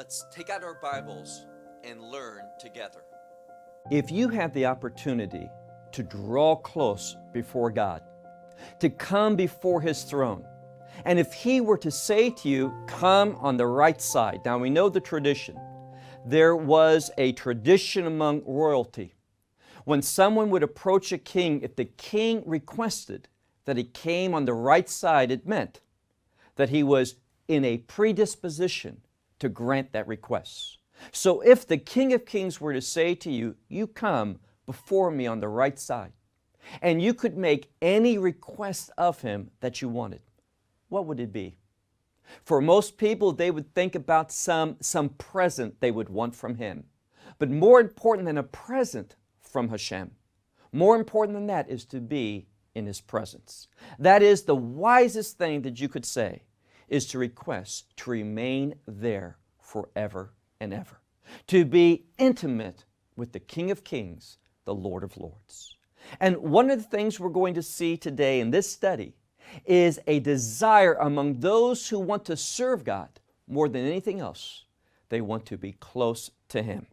Let's take out our Bibles and learn together. If you have the opportunity to draw close before God, to come before His throne, and if He were to say to you, come on the right side. Now we know the tradition. There was a tradition among royalty. When someone would approach a king, if the king requested that he came on the right side, it meant that he was in a predisposition to grant that request. So if the King of Kings were to say to you, you come before me on the right side, and you could make any request of Him that you wanted, what would it be? For most people, they would think about some present they would want from Him. But more important than a present from ХаШем, more important than that is to be in His presence. That is the wisest thing that you could say, is to request to remain there forever and ever. To be intimate with the King of Kings, the Lord of Lords. And one of the things we're going to see today in this study is a desire among those who want to serve God more than anything else. They want to be close to Him.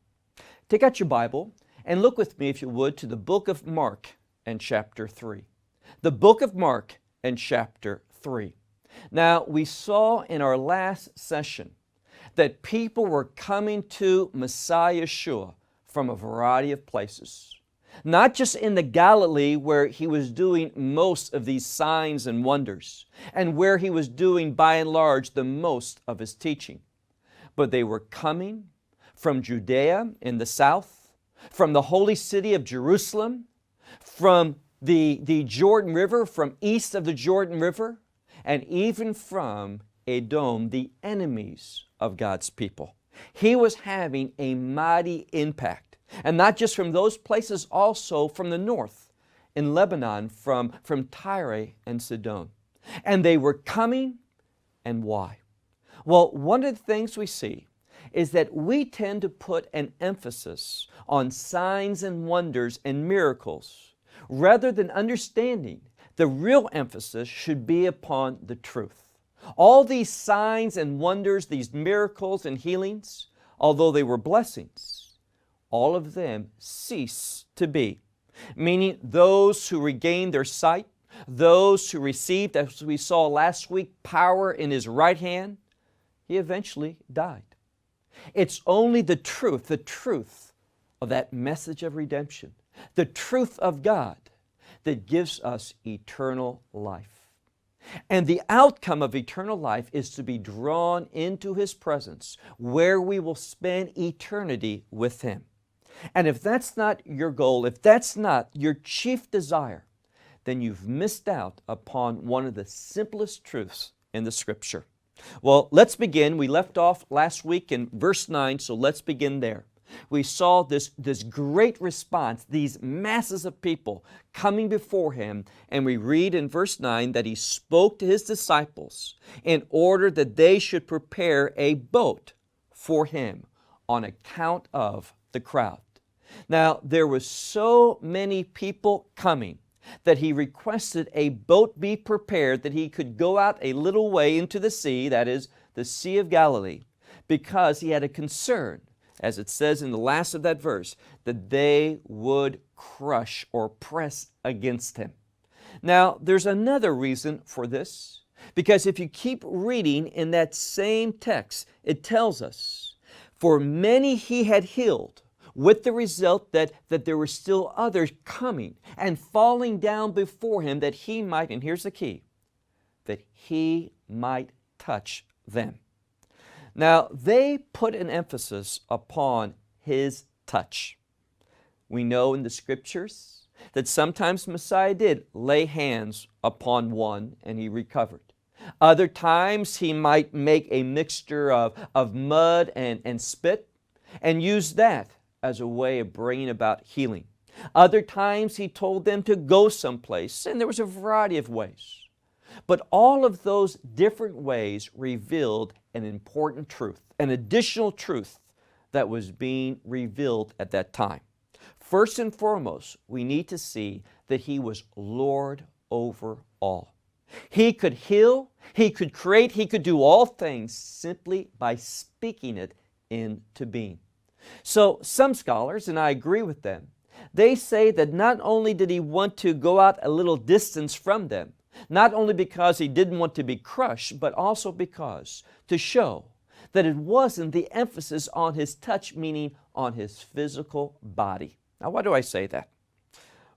Take out your Bible and look with me, if you would, to the book of Mark and chapter 3. The book of Mark and chapter 3. Now, we saw in our last session that people were coming to Messiah Yeshua from a variety of places. Not just in the Galilee where He was doing most of these signs and wonders, and where He was doing by and large the most of His teaching, but they were coming from Judea in the south, from the holy city of Jerusalem, from the Jordan River, from east of the Jordan River, and even from Edom, the enemies of God's people. He was having a mighty impact. And not just from those places, also from the north, in Lebanon, from Tyre and Sidon. And they were coming, and why? Well, one of the things we see is that we tend to put an emphasis on signs and wonders and miracles, rather than understanding the real emphasis should be upon the truth. All these signs and wonders, these miracles and healings, although they were blessings, all of them cease to be. Meaning those who regained their sight, those who received, as we saw last week, power in His right hand, he eventually died. It's only the truth of that message of redemption, the truth of God, that gives us eternal life. And the outcome of eternal life is to be drawn into His presence, where we will spend eternity with Him. And if that's not your goal, if that's not your chief desire, then you've missed out upon one of the simplest truths in the Scripture. Well, let's begin. We left off last week in verse 9, so let's begin there. We saw this great response, these masses of people coming before Him, and we read in verse 9 that He spoke to His disciples in order that they should prepare a boat for Him on account of the crowd. Now, there were so many people coming that He requested a boat be prepared that He could go out a little way into the sea, that is, the Sea of Galilee, because He had a concern, as it says in the last of that verse, that they would crush or press against Him. Now, there's another reason for this, because if you keep reading in that same text, it tells us, for many He had healed, with the result that there were still others coming and falling down before Him that He might, and here's the key, that He might touch them. Now, they put an emphasis upon His touch. We know in the Scriptures that sometimes Messiah did lay hands upon one and he recovered. Other times He might make a mixture of mud and spit and use that as a way of bringing about healing. Other times He told them to go someplace, and there was a variety of ways. But all of those different ways revealed an important truth, an additional truth that was being revealed at that time. First and foremost, we need to see that He was Lord over all. He could heal, He could create, He could do all things simply by speaking it into being. So some scholars, and I agree with them, they say that not only did he want to go out a little distance from them, not only because he didn't want to be crushed, but also because to show that it wasn't the emphasis on his touch, meaning on his physical body. Now, why do I say that?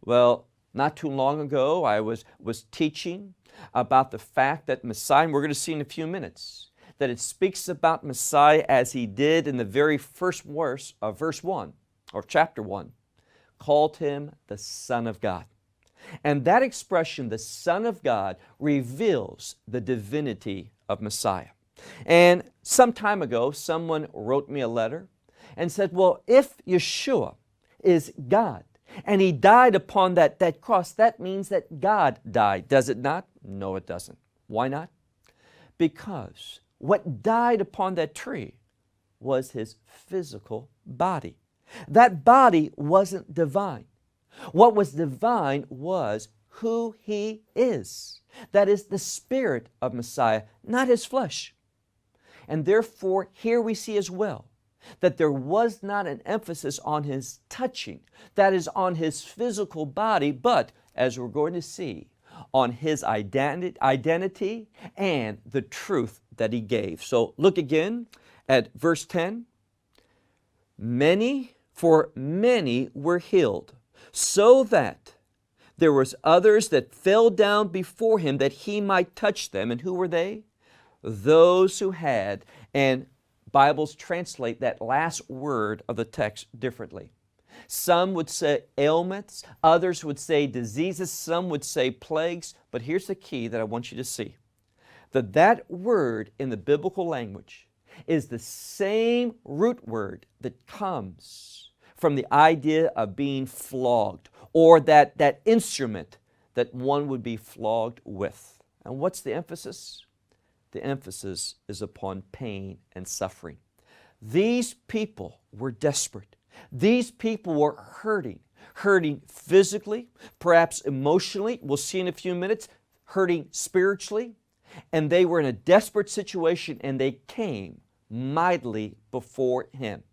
Well, not too long ago, I was teaching about the fact that Messiah, and we're going to see in a few minutes, that it speaks about Messiah as he did in the very first verse of verse 1, or chapter 1, called him the Son of God. And that expression, the Son of God, reveals the divinity of Messiah. And some time ago, someone wrote me a letter and said, well, if Yeshua is God and he died upon that cross, that means that God died, does it not? No, it doesn't. Why not? Because what died upon that tree was his physical body. That body wasn't divine. What was divine was who he is. That is the spirit of Messiah, not his flesh. And therefore, here we see as well that there was not an emphasis on his touching, that is on his physical body, but as we're going to see, on his identity and the truth that he gave. So look again at verse 10. For many were healed, so that there was others that fell down before him that he might touch them. And who were they? Those who had, and Bibles translate that last word of the text differently. Some would say ailments, others would say diseases, some would say plagues, but here's the key that I want you to see. That word in the biblical language is the same root word that comes from the idea of being flogged, or that instrument that one would be flogged with. And what's the emphasis? The emphasis is upon pain and suffering. These people were desperate. These people were hurting physically, perhaps emotionally, we'll see in a few minutes, hurting spiritually, and they were in a desperate situation and they came mightily before him.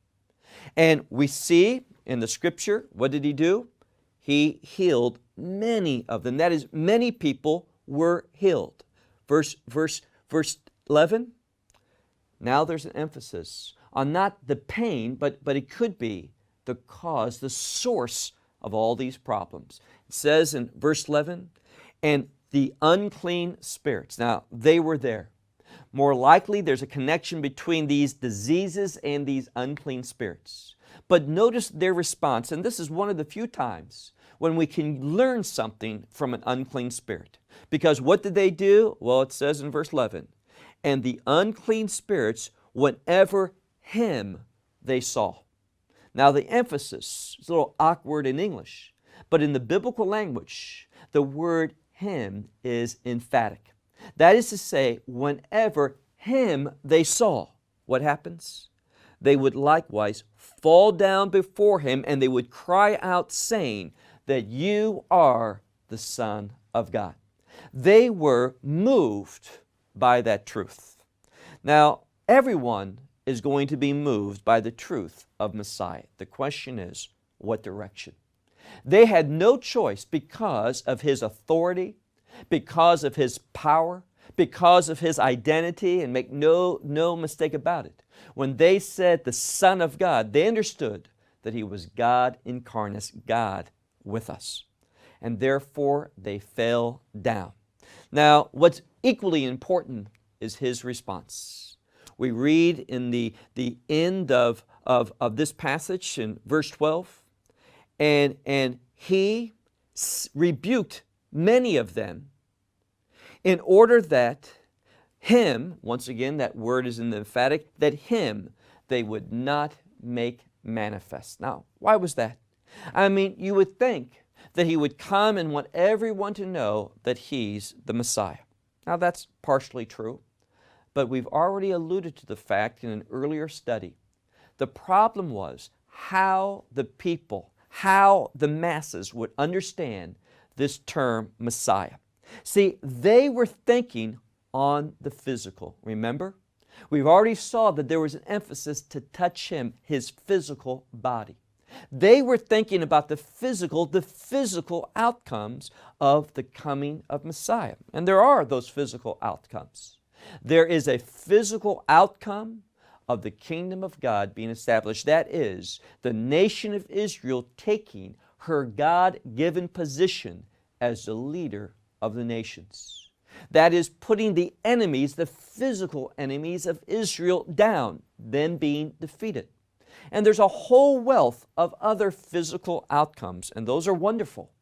And we see in the scripture, what did he do? He healed many of them. That is, many people were healed. Verse 11, now there's an emphasis on not the pain, but it could be the cause, the source of all these problems. It says in verse 11, and the unclean spirits. Now, they were there. More likely, there's a connection between these diseases and these unclean spirits. But notice their response, and this is one of the few times when we can learn something from an unclean spirit. Because what did they do? Well, it says in verse 11, and the unclean spirits, whenever him they saw. Now the emphasis is a little awkward in English, but in the biblical language, the word him is emphatic. That is to say, whenever him they saw, what happens? They would likewise fall down before him and they would cry out saying that you are the Son of God. They were moved by that truth. Now, everyone is going to be moved by the truth of Messiah. The question is, what direction? They had no choice because of his authority, because of his power, because of his identity, and make no mistake about it. When they said the Son of God, they understood that he was God incarnate, God with us. And therefore, they fell down. Now, what's equally important is his response. We read in the end of this passage in verse 12, and he rebuked many of them in order that him, once again that word is in the emphatic, that him they would not make manifest. Now, why was that? I mean, you would think that he would come and want everyone to know that he's the Messiah. Now, that's partially true, but we've already alluded to the fact in an earlier study. The problem was how the people, how the masses would understand this term Messiah. See, they were thinking on the physical. Remember? We've already saw that there was an emphasis to touch him, his physical body. They were thinking about the physical outcomes of the coming of Messiah. And there are those physical outcomes. There is a physical outcome of the kingdom of God being established. That is, the nation of Israel taking her God-given position as the leader of the nations. That is, putting the enemies, the physical enemies of Israel down, them being defeated. And there's a whole wealth of other physical outcomes, and those are wonderful.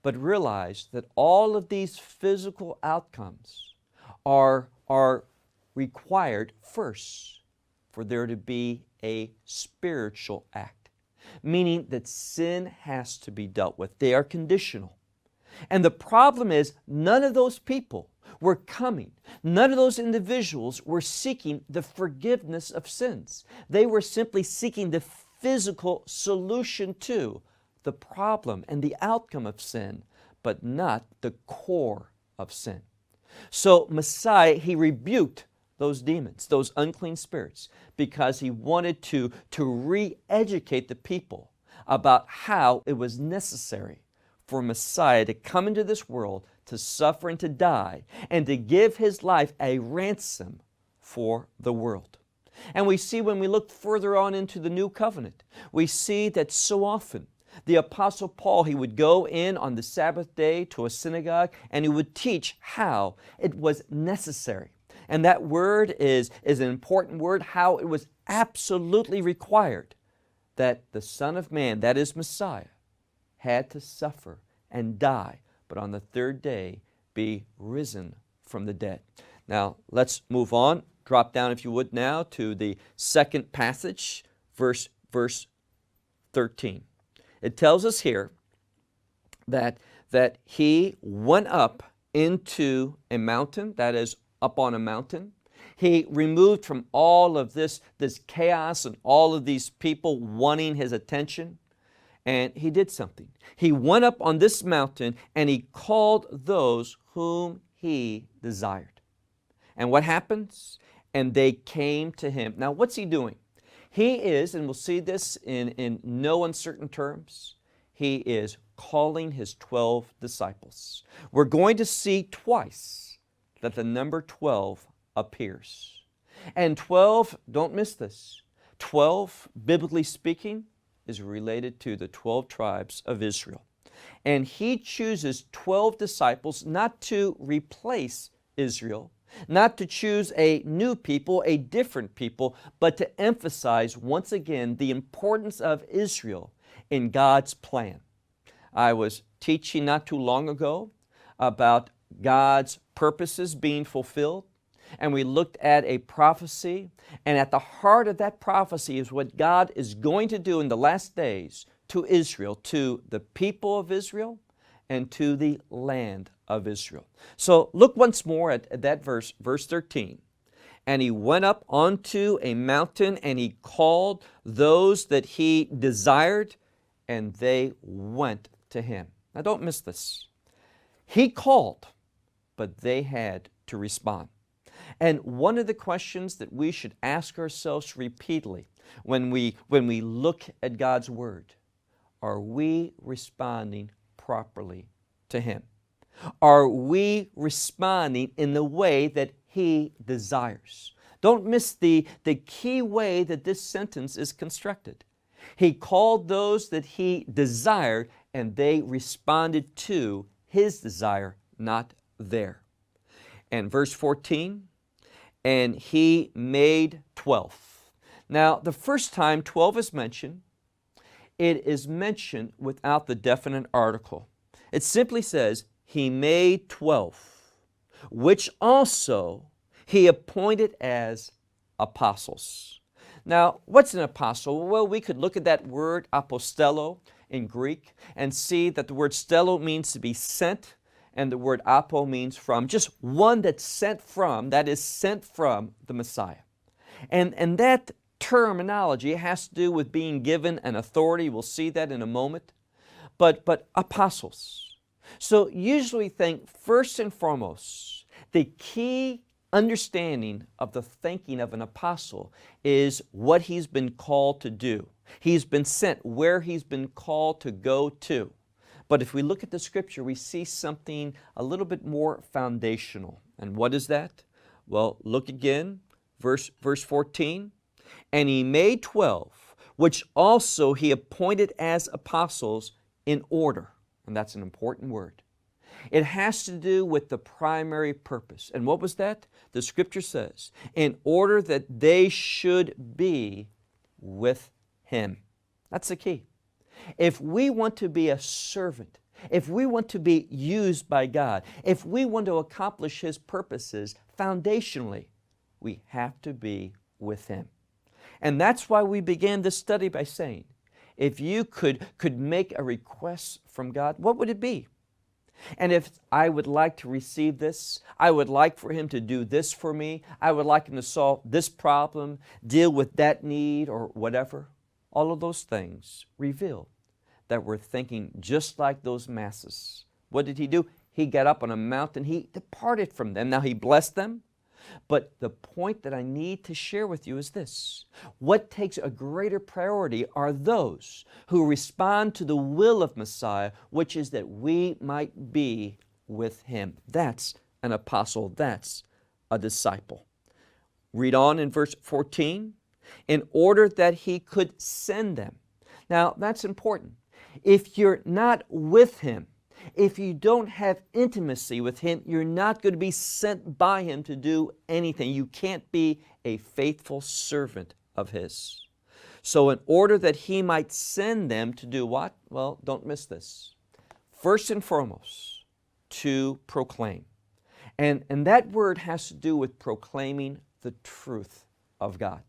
But realize that all of these physical outcomes are required first for there to be a spiritual act, meaning that sin has to be dealt with. They are conditional. And the problem is, none of those people were coming. None of those individuals were seeking the forgiveness of sins. They were simply seeking the physical solution to the problem and the outcome of sin, but not the core of sin. So Messiah, he rebuked those demons, those unclean spirits, because he wanted to re-educate the people about how it was necessary for Messiah to come into this world, to suffer and to die, and to give his life a ransom for the world. And we see when we look further on into the New Covenant, we see that so often the Apostle Paul, he would go in on the Sabbath day to a synagogue and he would teach how it was necessary. And that word is an important word, how it was absolutely required that the Son of Man, that is Messiah, had to suffer and die, but on the third day be risen from the dead. Now, let's move on. Drop down, if you would, now to the second passage, verse 13. It tells us here that he went up into a mountain, that is, up on a mountain. He removed from all of this chaos and all of these people wanting his attention. And he did something. He went up on this mountain and he called those whom he desired. And what happens? And they came to him. Now, what's he doing? He is, and we'll see this in no uncertain terms, he is calling his 12 disciples. We're going to see twice that the number 12 appears. And 12, don't miss this, 12, biblically speaking, is related to the 12 tribes of Israel. And he chooses 12 disciples not to replace Israel, not to choose a new people, a different people, but to emphasize once again the importance of Israel in God's plan. I was teaching not too long ago about God's purposes being fulfilled, and we looked at a prophecy, and at the heart of that prophecy is what God is going to do in the last days to Israel, to the people of Israel, and to the land of Israel. So look once more at that verse 13. And he went up onto a mountain, and he called those that he desired, and they went to him. Now don't miss this. He called, but they had to respond. And one of the questions that we should ask ourselves repeatedly when we look at God's Word, are we responding properly to Him? Are we responding in the way that He desires? Don't miss the key way that this sentence is constructed. He called those that He desired, and they responded to His desire, not their. And verse 14, and He made 12. Now, the first time 12 is mentioned, it is mentioned without the definite article. It simply says, He made 12, which also He appointed as apostles. Now, what's an apostle? Well, we could look at that word apostello in Greek and see that the word stello means to be sent, and the word apo means from, just one that's sent from, that is sent from the Messiah. And that terminology has to do with being given an authority. We'll see that in a moment. But apostles. So usually think first and foremost, the key understanding of the thinking of an apostle is what he's been called to do. He's been sent where he's been called to go to. But if we look at the Scripture, we see something a little bit more foundational. And what is that? Well, look again, verse 14. And he made 12, which also he appointed as apostles in order. And that's an important word. It has to do with the primary purpose. And what was that? The Scripture says, in order that they should be with Him. That's the key. If we want to be a servant, if we want to be used by God, if we want to accomplish His purposes, foundationally, we have to be with Him. And that's why we began this study by saying, if you could make a request from God, what would it be? And if I would like to receive this, I would like for Him to do this for me, I would like Him to solve this problem, deal with that need or whatever, all of those things reveal that we're thinking just like those masses. What did He do? He got up on a mountain, He departed from them. Now He blessed them, but the point that I need to share with you is this. What takes a greater priority are those who respond to the will of Messiah, which is that we might be with Him. That's an apostle. That's a disciple. Read on in verse 14. In order that He could send them. Now, that's important. If you're not with Him, if you don't have intimacy with Him, you're not going to be sent by Him to do anything. You can't be a faithful servant of His. So in order that He might send them to do what? Well, don't miss this. First and foremost, to proclaim. And that word has to do with proclaiming the truth of God.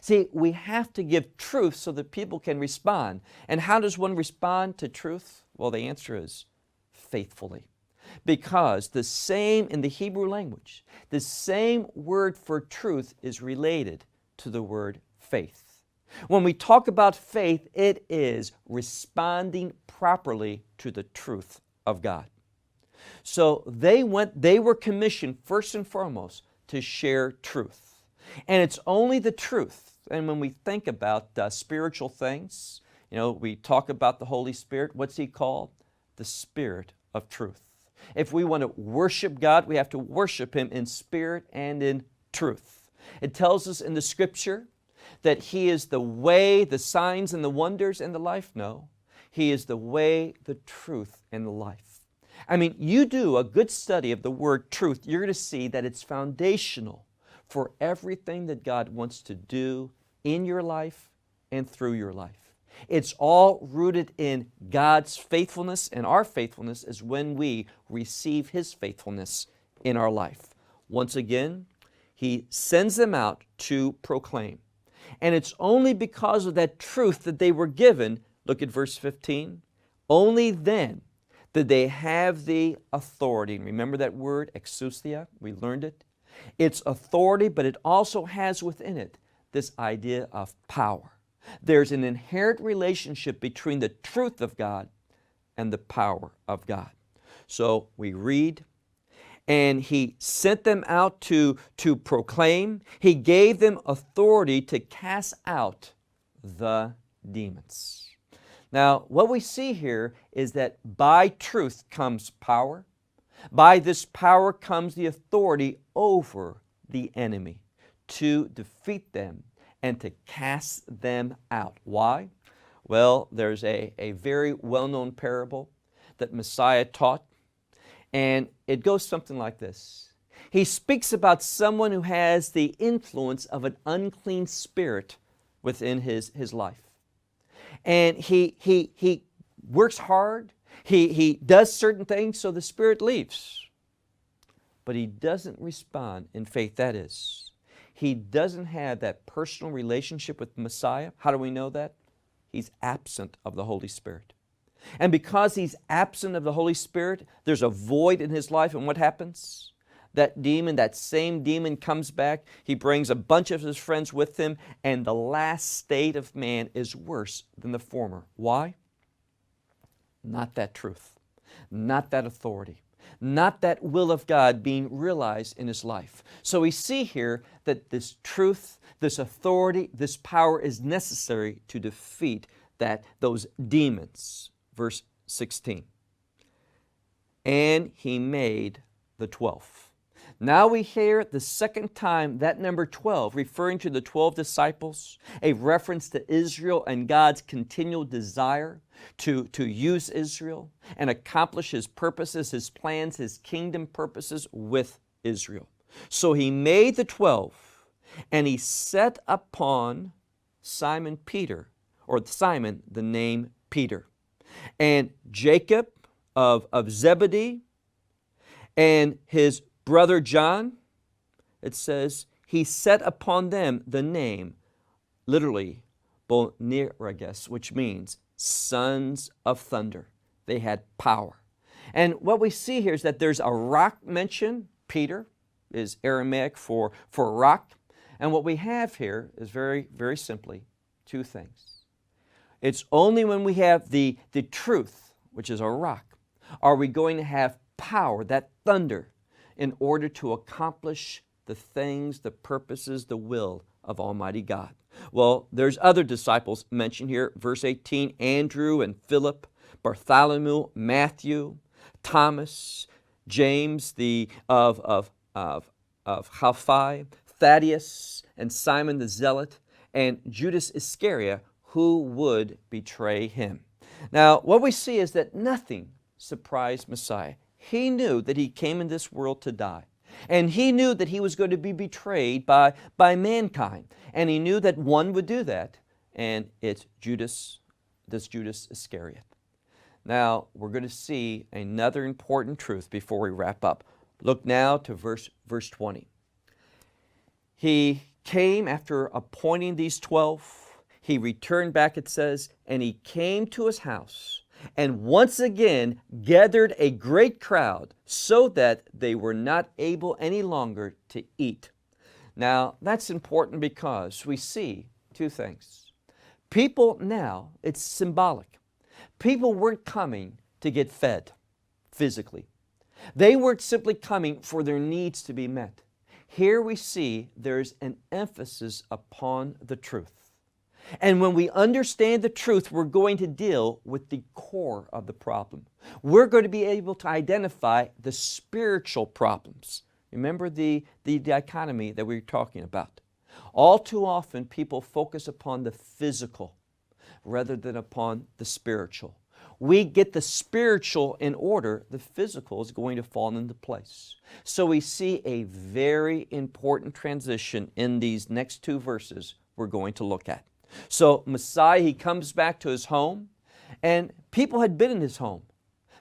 See, we have to give truth so that people can respond. And how does one respond to truth? Well, the answer is faithfully. Because the same in the Hebrew language, the same word for truth is related to the word faith. When we talk about faith, it is responding properly to the truth of God. So they were commissioned first and foremost to share truth. And it's only the truth. And when we think about spiritual things, we talk about the Holy Spirit. What's He called? The Spirit of truth. If we want to worship God, we have to worship Him in spirit and in truth. It tells us in the Scripture that He is the way, the signs and the wonders and the life. No, He is the way, the truth, and the life. I mean, you do a good study of the word truth, you're going to see that it's foundational for everything that God wants to do in your life and through your life. It's all rooted in God's faithfulness, and our faithfulness is when we receive His faithfulness in our life. Once again, He sends them out to proclaim. And it's only because of that truth that they were given, look at verse 15, only then did they have the authority. And remember that word, exousia? We learned it. It's authority, but it also has within it this idea of power. There's an inherent relationship between the truth of God and the power of God. So we read, and He sent them out to proclaim. He gave them authority to cast out the demons. Now, what we see here is that by truth comes power. By this power comes the authority over the enemy to defeat them and to cast them out. Why? Well, there's a very well-known parable that Messiah taught, and it goes something like this. He speaks about someone who has the influence of an unclean spirit within his life. And he works hard, he does certain things so the spirit leaves. But he doesn't respond in faith, that is. He doesn't have that personal relationship with Messiah. How do we know that? He's absent of the Holy Spirit. And because he's absent of the Holy Spirit, there's a void in his life, and what happens? That demon, that same demon comes back. He brings a bunch of his friends with him, and the last state of man is worse than the former. Why? Not that truth, not that authority. not that will of God being realized in his life. So we see here that this truth, this authority, this power is necessary to defeat those demons. Verse 16. And he made the 12. Now we hear the second time that number 12, referring to the 12 disciples, a reference to Israel and God's continual desire to use Israel and accomplish His purposes, His plans, His kingdom purposes with Israel. So He made the 12, and He set upon Simon Peter, or Simon, the name Peter, and Jacob of Zebedee, and his brother John. It says, He set upon them the name, literally, Boanerges, which means sons of thunder. They had power. And what we see here is that there's a rock mentioned. Peter is Aramaic for rock. And what we have here is very, very simply two things. It's only when we have the truth, which is a rock, are we going to have power, that thunder, in order to accomplish the things, the purposes, the will of Almighty God. Well, there's other disciples mentioned here. Verse 18, Andrew and Philip, Bartholomew, Matthew, Thomas, James of Alphaeus, Thaddeus, and Simon the Zealot, and Judas Iscariot, who would betray Him. Now, what we see is that nothing surprised Messiah. He knew that He came in this world to die. And He knew that He was going to be betrayed by mankind. And He knew that one would do that, and it's Judas Iscariot. Now, we're going to see another important truth before we wrap up. Look now to verse 20. He came after appointing these 12. He returned back, it says, and He came to His house, and once again gathered a great crowd, so that they were not able any longer to eat. Now, that's important because we see two things. People now, it's symbolic. People weren't coming to get fed physically. They weren't simply coming for their needs to be met. Here we see there's an emphasis upon the truth. And when we understand the truth, we're going to deal with the core of the problem. We're going to be able to identify the spiritual problems. Remember the dichotomy that we were talking about. All too often, people focus upon the physical rather than upon the spiritual. We get the spiritual in order, the physical is going to fall into place. So we see a very important transition in these next two verses we're going to look at. So Messiah, He comes back to His home, and people had been in His home.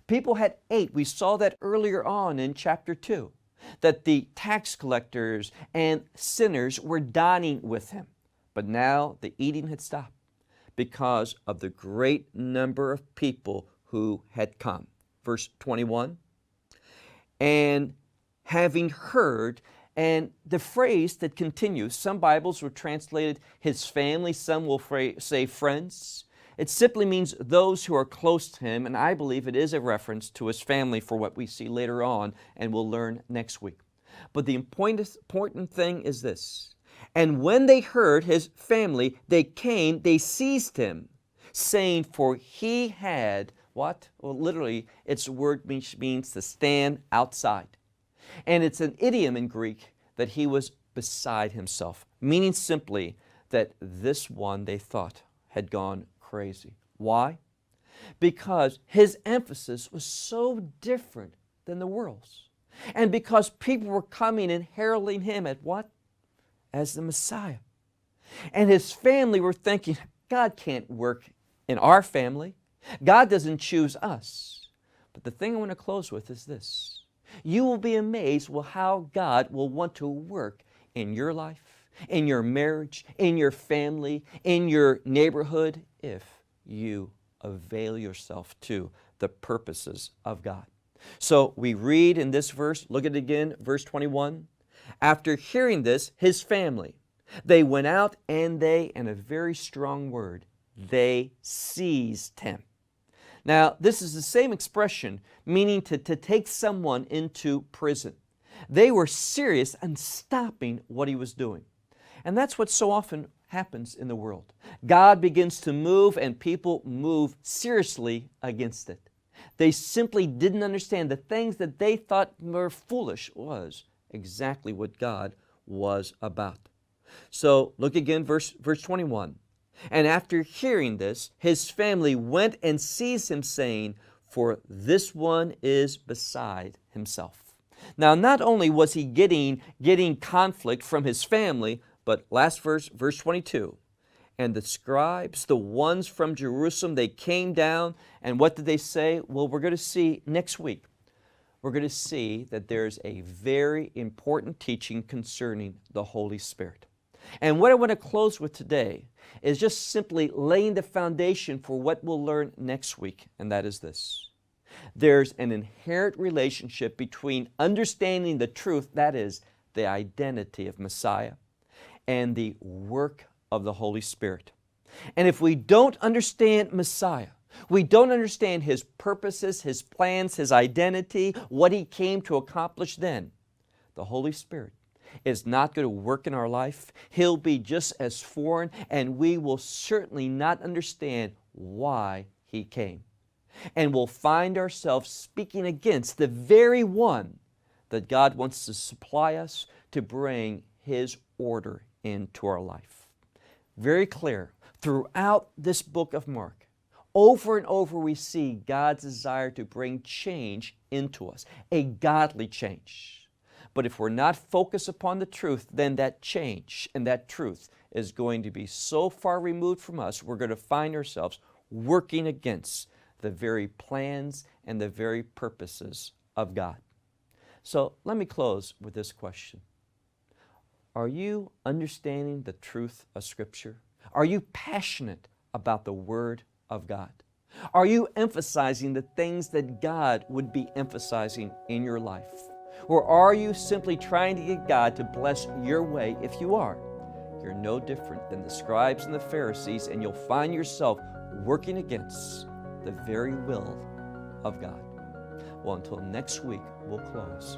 People had ate. We saw that earlier on in chapter 2, that the tax collectors and sinners were dining with Him. But now the eating had stopped because of the great number of people who had come. Verse 21, and having heard. And the phrase that continues, some Bibles were translated His family, some will say friends. It simply means those who are close to Him, and I believe it is a reference to His family for what we see later on and we'll learn next week. But the important thing is this. And when they heard His family, they came, they seized Him, saying, for He had, what? Well, literally, its a word which means to stand outside. And it's an idiom in Greek that He was beside Himself, meaning simply that this one, they thought, had gone crazy. Why? Because His emphasis was so different than the world's. And because people were coming and heralding Him at what? As the Messiah. And His family were thinking, God can't work in our family. God doesn't choose us. But the thing I want to close with is this. You will be amazed with how God will want to work in your life, in your marriage, in your family, in your neighborhood, if you avail yourself to the purposes of God. So we read in this verse, look at it again, verse 21. After hearing this, His family, they went out and they, and a very strong word, they seized Him. Now, this is the same expression, meaning to take someone into prison. They were serious on stopping what he was doing. And that's what so often happens in the world. God begins to move and people move seriously against it. They simply didn't understand the things that they thought were foolish was exactly what God was about. So look again, verse 21. And after hearing this, his family went and seized him, saying, for this one is beside himself. Now, not only was he getting conflict from his family, but last verse 22. And the scribes, the ones from Jerusalem, they came down, and what did they say? Well, we're going to see next week. We're going to see that there's a very important teaching concerning the Holy Spirit. And what I want to close with today is just simply laying the foundation for what we'll learn next week, and that is this. There's an inherent relationship between understanding the truth, that is, the identity of Messiah, and the work of the Holy Spirit. And if we don't understand Messiah, we don't understand His purposes, His plans, His identity, what He came to accomplish, then the Holy Spirit is not going to work in our life. He'll be just as foreign, and we will certainly not understand why He came. And we'll find ourselves speaking against the very one that God wants to supply us to bring His order into our life. Very clear throughout this book of Mark. Over and over we see God's desire to bring change into us, a godly change. But if we're not focused upon the truth, then that change and that truth is going to be so far removed from us, we're going to find ourselves working against the very plans and the very purposes of God. So let me close with this question. Are you understanding the truth of Scripture? Are you passionate about the Word of God? Are you emphasizing the things that God would be emphasizing in your life? Or are you simply trying to get God to bless your way? If you are, you're no different than the scribes and the Pharisees, and you'll find yourself working against the very will of God. Well, until next week, we'll close